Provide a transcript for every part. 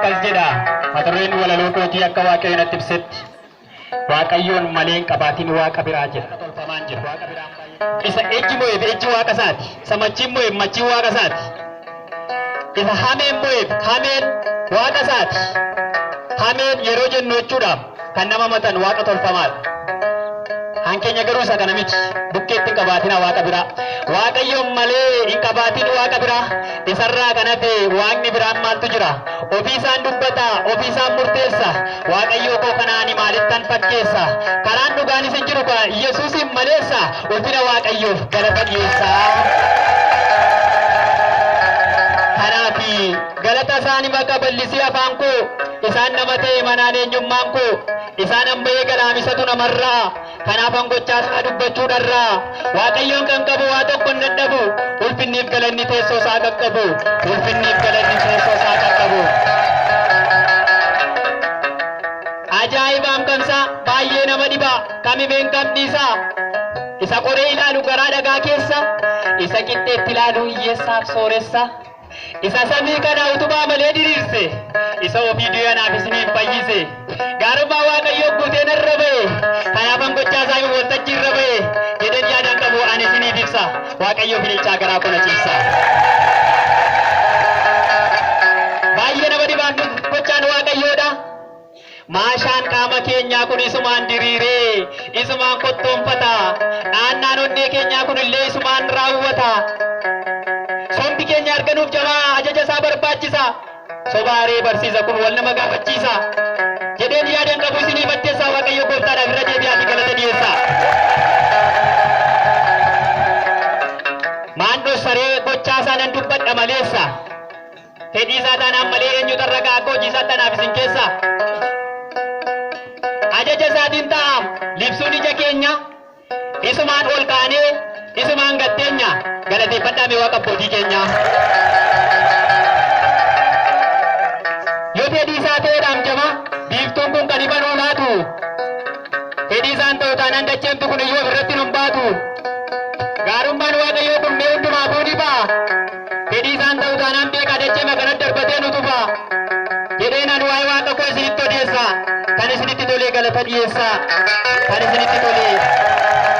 Akkas jedha mata dureen walaloo kootii akka Waaqayyo natti ibsetti. Waaqayyoon malee hin qabaatin waaqa biraa jedha. Tolfamaan jira. Isa ejji mo'eef ejji waaqa isaati. Isa machiin mo'eef machiin waaqa isaati. Isa hameen mo'eef hameen waaqa isaati. Hameen yeroo jennu jechuudha kan nama matan waaqa tolfamaadha. Hankeenya garuu isa kana miti. Bukkeetti hin qabaatina waaqa biraa. Waaqayyoon malee hin qabaatin waaqa biraa. Isarraa kan hafe waaqni biraan maaltu jira? Ofii isaan dubbata, ofii isaan murteessa. Waaqayyoo koo kana ani maalittan fakkeessa? Karaan dhugaan isin jiru ka Yesuusin maleessa. Ulfina Waaqayyoof galata dhiyeessa. Kanaafi galata isaani maka bal'isee afaan koo isaan nama ta'e manaan eenyummaan koo isaan amma eegalaamisatu namarraa. Kanaafan gochaa isaa dubbachuu dharraa. Waaqayyoon kan qabu waa tokko hin dadhabu. Ulfinniif galanni teessoo isaa qaqqabu. Ulfinniif galanni teessoo isaa qaqqabu. Ajaa'ibaam kamsaa baay'ee nama dhiba kamimeen kamniisaa. Isa qoree ilaalu garaa dhagaa keessa. Isa qixxeetti ilaalu hiyyeessaaf sooressa. Isa samii kana utubaa malee diriirse. Isa ofii du'e anaaf isiniif fayyise. Gaarummaa Waaqayyoo guutee narra ba'e. Kanaafan gochaa isaa himu waltajjii irra ba'e. Jedheen yaadaan qabu ani isiniif ibsa. Waaqayyoo fililchaa garaa koo na ciibsa. Baay'ee nama dhibaan gochaan Waaqayyoodha. Maashaan qaama keenyaa kun isumaan diriiree isumaan kottoonfata. Dhaannaan onnee keenyaa kun illee isumaan raawwata. Sombi keenya arganuuf jamaa ajaja isaa barbaachisa. Sobaaree barsiisa kun wal nama gaafachiisa. Jedheen yaadan qabu isinii maddeessaa Waaqayyo gooftaadhaaf irra deebi'aatii galata dhiyeessa. Maandhoo saree gochaa isaa nan dubbadha maleessa. Fedhii isaa taanaan malee eenyutu irra ga'a akka hojii isaa tanaaf isin keessa. Ajaja isaatiin ta'a libsuun ija keenya isumaan ol kaanee isumaan gatteenya galateeffadhaa mee waaqa abbootii keenya. Yoo fedhii isaa ta'eedhaam jama biiftuun kun kan ifa nuu laatu. Fedhii isaan ta'u taanaan dacheentu kun iyyuu ofirratti nun baatu. Gaarummaan Waaqayyoo kun mee hundumaafuu ni ba'a. Fedhii isaan ta'u taanaan beekaa dachee kana darbatee nu tufa. Jedheen ani waa'ee waaqa koo isinitti odeessa. Kan isinitti tolee galata dhiyeessa. Kan isinitti tolee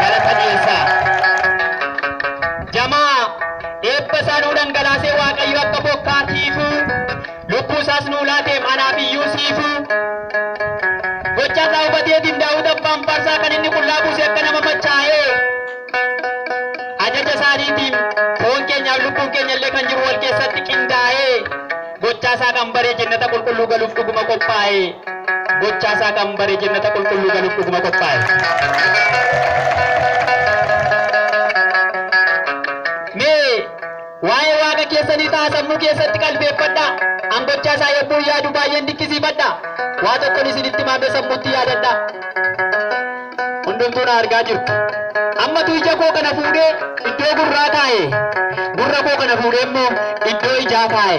galata dhiyeessa. Jamaa eebba isaa nuu dhangalaasee Waaqayyo akka bokkaa tiifuu lubbuu isaas nuu laateef anaaf iyyuu siifuu. Gocha isaa hubateetiin Daawud abbaan faarsaa kan inni qullaa buuse akka nama machaa'ee. Ajaja isaaniitiin foon keenyaaf lubbuun keenya illee kan jiru wal keessatti qindaa'ee gochaa isaa kan baree jannata qulqulluu galuuf dhuguma qophaa'e. Gochaa isaa kan baree jannata qulqulluu galuuf dhuguma qophaa'e. Mee waa'ee waaqa keessanii ta'a sammuu keessatti qalbeeffadhaa. An gochaa isaa yommuu yaadu baay'een dinqisiifadha. Waa tokkoon isinitti himaame sammuutti yaadadha. Hundumtuu na argaa jirtu. Ammatu ija koo kana fuudhee iddoo gurraa kaa'e. Gurra koo kana fuudhee immoo iddoo ijaa kaa'e.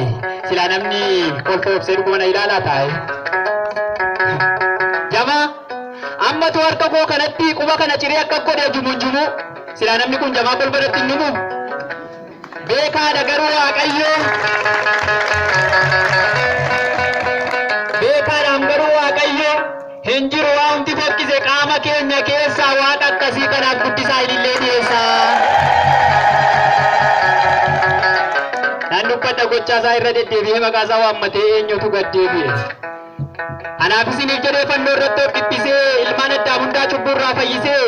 Silaa namni kolfa obsee dhuguma na ilaalaa taa'e. Jamaa ammatu harka koo kanatti quba kana ciree akka godhe jumuun jumuu. Silaa namni kun jamaa kolfa irratti hin dhumu. Beekaadha garuu Waaqayyo. Beekaadhaan garuu Waaqayyo hin jiru waanti fokkise qaama keenya keessaa waaqa akkasii kanaaf guddisaa ilillee dhiyeessaa. Nan dubbadha gochaa isaa irra deddeebi'ee maqaa isaa waammatee eenyutu gad deebi'e. Anaaf isiniif jedhee fannoo irratti of dhiphisee ilmaan addaam hundaa cubbuu irraa fayyisee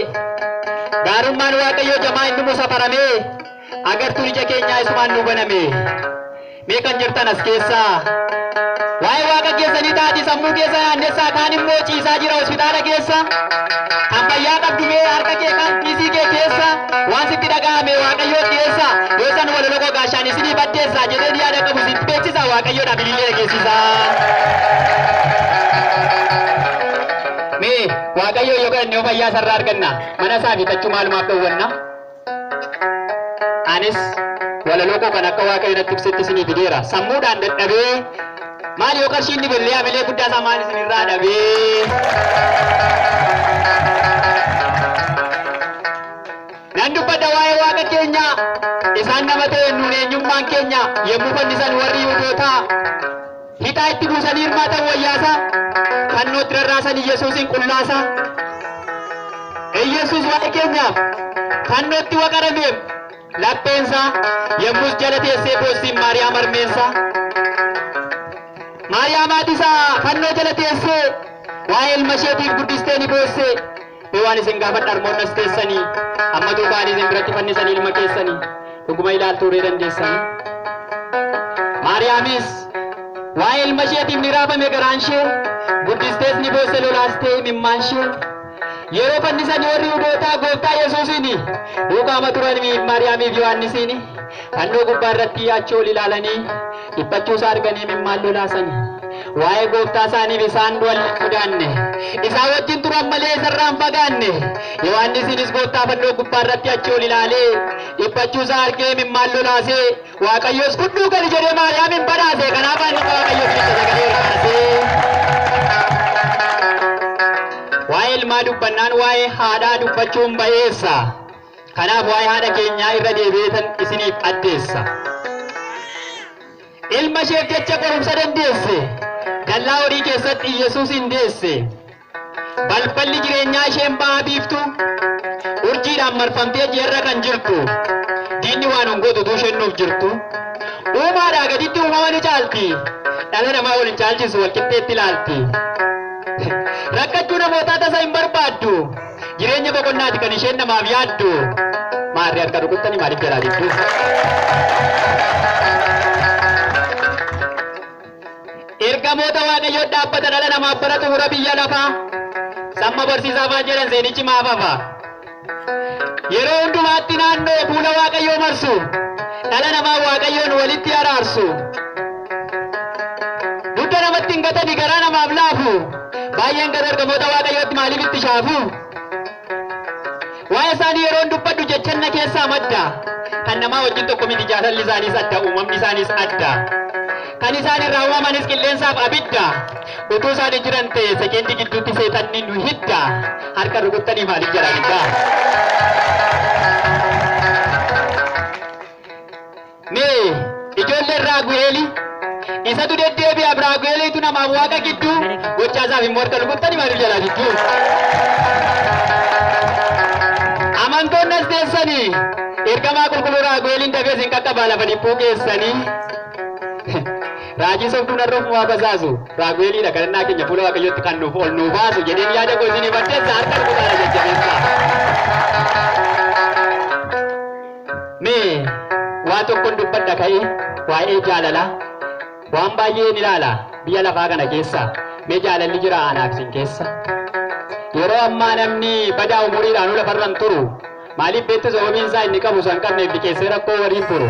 gaarummaan Waaqayyoo jamaa inni musafaramee agartuun ija keenyaa isumaan nu baname. Mee kan jirtan as keessaa waa'ee waaqa keessanii taati sammuu keessa naannessaa kaan immoo ciisaa jira hospitaala keessa kan fayyaa qabdu mee harka kee kan kiisii kee keessa waan sitti dhaga'ame Waaqayyoo dhiyeessa yoo san walaloo koo gaashaan isinii baddeessa jedheen yaada qabu sitti beeksisa Waaqayyoodhaaf ilillee dhageessisa. Mee Waaqayyoo yoo kadhanne yoo fayyaa isarraa arganna mana isaa bitachuu maalumaaf dhowwanna? Anis walaloo koo kan akka Waaqayyo natti ibsetti isinii fideera. Sammuudhaan dadhabee maal yoo qarshiin dhibellee hamilee guddaa isaa maal isinirraa dhabee. Nan dubbadha waa'ee waaqa keenyaa isaan nama ta'e nuun eenyummaan keenya yommuu fannisan warri Yihuudootaa Hixaa itti buusanii hirmaatan wayyaasaa. Fannootti rarraasan Yesuusin qullaasaa. Yesuus waa'ee keenyaaf fannootti waqarameef lapheensaa yommus jala teessee boossiin Maariyaam harmeensaa. Maariyaam haati isaa fannoo jala teessee waa'ee ilma isheetiif guddistee ni boossee. Mee waan isin gaafadha harmoonni as teessanii amma duukaan isin biratti fannisanii ilma keessanii dhuguma ilaaltuu ree dandeessanii. Maariyaamis waa'ee ilma isheetiif ni raafame garaan ishee guddistees ni boosse lolaastee imimmaan ishee. Yeroo fannisanii warri Yihudootaa gooftaa Yesuusiin duukaama turan Maariyaamiif Yohaannisiin fannoo gubbaa irratti achi ol ilaalanii dhiphachuu isaa arganii imimmaan lolaasanii. Waa'ee gooftaa isaaniif isaan du'an hin sodaanne. Isaan wajjin turan malee isarraa hin fagaanne. Yohaannisiinis gooftaa fannoo gubbaa irratti achi ol ilaalee dhiphachuu isaa argee imimmaan lolaasee Waaqayyos fudhuu gali jedhee Maariyaamin badhaase. Kanaaf ani Waaqayyo fidisa sagalee ol kaasee. Waa'ee ilmaa dubbannaan waa'ee haadhaa dubbachuun ba'eessa. Kanaaf waa'ee haadha keenyaa irra deebi'eetan isiniif addeessa. Ilma isheef jecha qorumsa dandeesse. Dallaa horii keessatti Yesuusin deesse. Balballi jireenyaa isheen ba'a biiftu urjiidhaan marfamtee ji'arra kan jirtu. Diinni waan hin gootu utuu isheen nuuf jirtu. Uumaadhaa gaditti uumama ni caalti. Dhala namaa wal hin caalchisu wal qixxeetti ilaalti. Rakkachuu namootaa tasa hin barbaaddu. Jireenya boqonnaati kan isheen namaaf yaaddu. Maarree harka rukuttanii maaliif jalaa diddu? Ergamoota Waaqayyoo dhaabbata dhala namaaf bara xumura biyya lafaa. Samma barsiisaa afaan jedhan seenichi maaf hafa? Yeroo hundumaatti naannoo fuula Waaqayyoo marsu. Dhala namaa Waaqayyoon walitti araarsu. Dugda namatti hin gatani garaa namaaf laafu. Baay'een gara ergamoota Waaqayyootti maaliif itti shaafu? Waa'ee isaanii yeroon dubbadhu jechanna keessaa madda. Kan namaa wajjin tokko miti jaalalli isaaniis adda, uumamni isaaniis adda. Kan isaan irraa uumamanis qilleensaaf abidda. Utuu isaan hin jiran ta'e sekeendi gidduutti seexanni nu hidda. Harka rukuttanii maaliif jalaa diddaa? Mee ijoolleen Raagu'eeli isatu deddeebi'a Raagu'eeliitu namaaf waaqa gidduu gochaa isaaf immoo harka rukuttanii maaliif jalaa didduu? Amantoonni as teessanii ergamaa qulqulluu Raagu'eeliin dafee isin qaqqabaa lafa dhiphuu keessanii. Raajii sobduun har'a ofumaa basaasu Raagu'eeliidha kadhannaa keenya fuula Waaqayyootti kan nuuf ol nuu baasu jedheen yaada koo isinii baddeessa harka rukutaadha jajjabeessa. Mee waa tokkon dubbadha ka'ee waa'ee jaalalaa waan baay'een ilaala biyya lafaa kana keessa mee jaalalli jira anaaf isin keessa. Yeroo ammaa namni badaa umuriidhaan lafarra hin turu maaliif beektu sababiin isaa inni qabu san qabneef liqeessee rakkoo waliin furu.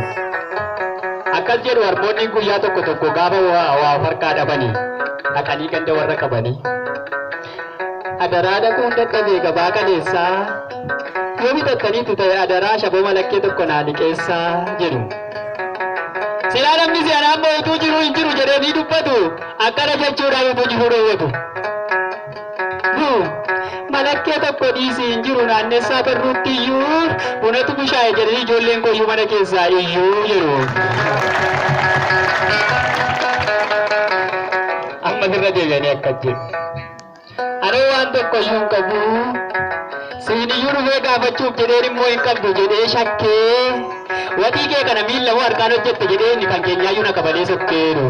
Akkas jedhu harmoonni guyyaa tokko tokko gaafa waa harkaa dhabanii dhaqanii ganda warra qabanii. Adaraa dhaquun dadhabee gabaa kaleessaa yoo bitattaniitu ta'e adaraa shaboo malakkee tokko naa liqeessaa jedhu. Silaa namni si'anaa ammoo utuu jiruu hin jiru jedhee ni dubbatu akkana jechuudhaan utuu jiruu dhoowwatu. Malakkee tokko dhiisii hin jiru naannessaa barruutti iyyuu bunatu bushaa'e jedhanii ijoolleen koyyuu mana keessaa iyyuu jedhu. Amma sirra deebi'anii akkas jedhu. Anoo waan tokko iyyuu hin qabu. Siin iyyuu dhufee gaafachuuf jedheen immoo hin qabdu jedhee shakkee waxii kee kana miilla moo harkaan hojjette jedhee inni kan keenyaayyuu na kabalee sokkeeru.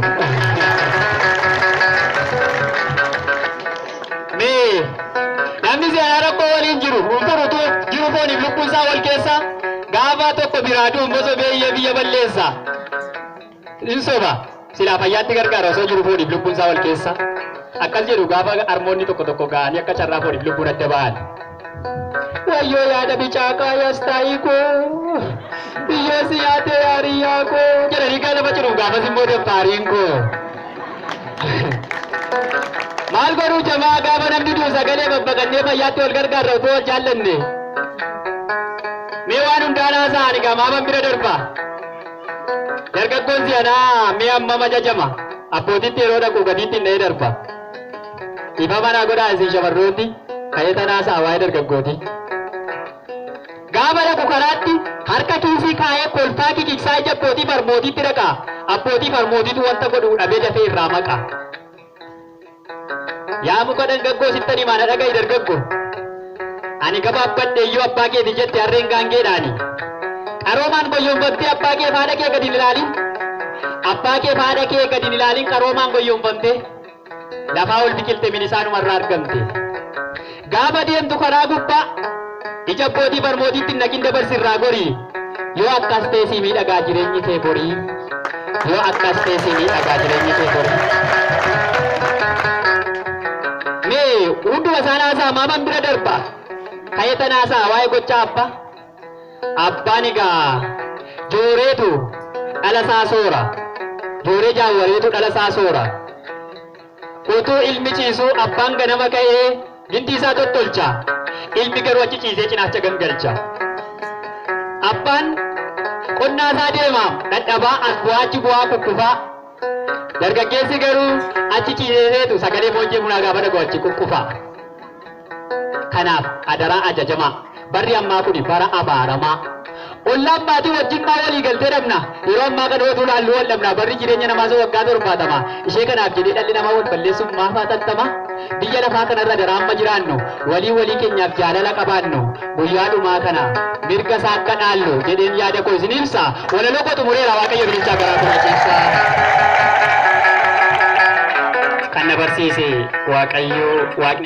Mee namni si'anaa rakkoo waliin jiru hundurutu jiru fooniif lubbuun isaa wal keessa gaafa tokko biraa du'u immoo sobee iyyee biyya balleessa. Hin soba silaa fayyaatti gargaara osoo jiru fooniif lubbuun isaa wal keessa. Akkas jedhu gaafa harmoonni tokko tokko ga'anii akka carraa fooniif lubbuun adda ba'an. Wayyoo yaada bicaaqaa yastaayii koo biyyoo si nyaatee yaariyyaa koo jedhanii kan lafa jiru gaafas immoo dabbaariin koo. Maal godhuu jamaa gaafa namni du'u sagalee babbaqannee fayyaatti wal gargaarra otoo wal jaallanne. Mee waan hundaan haasa'an egaa maaman bira darba. Dargaggoon si'anaa mee hammam ajajama. Abbootitti yeroo dhaqu gadiitti hin dha'ee darba. Ifa manaa godhaa isin shamarrooti ka'ee tanaa haasa'aa waa'ee dargaggooti. Gaafa dhaqu karaatti Harka kiisii kaa'ee kolfaa kikiksaa ija abbootii farmootiitti dhaqa. Abbootii farmootiitu wanta godhu dhabee dafee irraa maqa. Yaa muka dargaggoo sittan himaa na dhaga'i dargaggo. Ani gabaabbadhe iyyuu abbaa keeti jette harreen gaangeedhaani. Qaroomaan goyyoonfamtee abbaa kee haadha kee gadi hin ilaalin. Abbaa kee haadha kee gadi hin ilaalin qaroomaan goyyoonfamtee. Lafaa ol biqilte minisaanumarraa argamte. Gaafa deemtu karaa gubbaa ija abbootii barmootiitti hin naqin dabarsirraa gorii. Yoo akkas ta'e si miidhagaa jireenyi kee borii. Yoo akkas ta'e si miidhagaa jireenyi kee borii. Mee hunduma isaan haasaa maaman bira darba. Ka'ee haasaa waa'ee gochaa abbaa. Abbaan egaa jooreetu dhala isaa soora. Jooree jaawwareetu dhala isaa soora. Utuu ilmi ciisuu abbaan ganama ka'ee gindii isaa tottolcha. Ilmi garuu achi ciisee cinaacha gangalcha. Abbaan qonnaa isaa deema dadhabaa as bu'aa achi bu'aa kukkufaa. Dargaggeessi garuu achi ciiseetu sagalee moojjee bunaa gaafa dhaga'u achi kukkufa. Kanaaf adaraa ajajamaa. Barri ammaa kuni bara abaaramaa. Ollaan maatii wajjin maa walii galtee dhabna. Yeroo ammaa kana otuu laalluu wal dhabna. Barri jireenya namaa isa waggaa 70. Ishee kanaaf jedhee dhalli namaa wal balleessuuf maaf hatattama? Biyya lafaa kanarra daraa amma jiraannu walii walii keenyaaf jaalala qabaannu guyyaa dhumaa kana mirga isaa akka dhaallu jedheen yaada koo isin ibsa. Walaloo koo xumureera. Waaqayyo bilichaa garaa koo ciibsa. Kan na barsiise Waaqayyo Waaqni.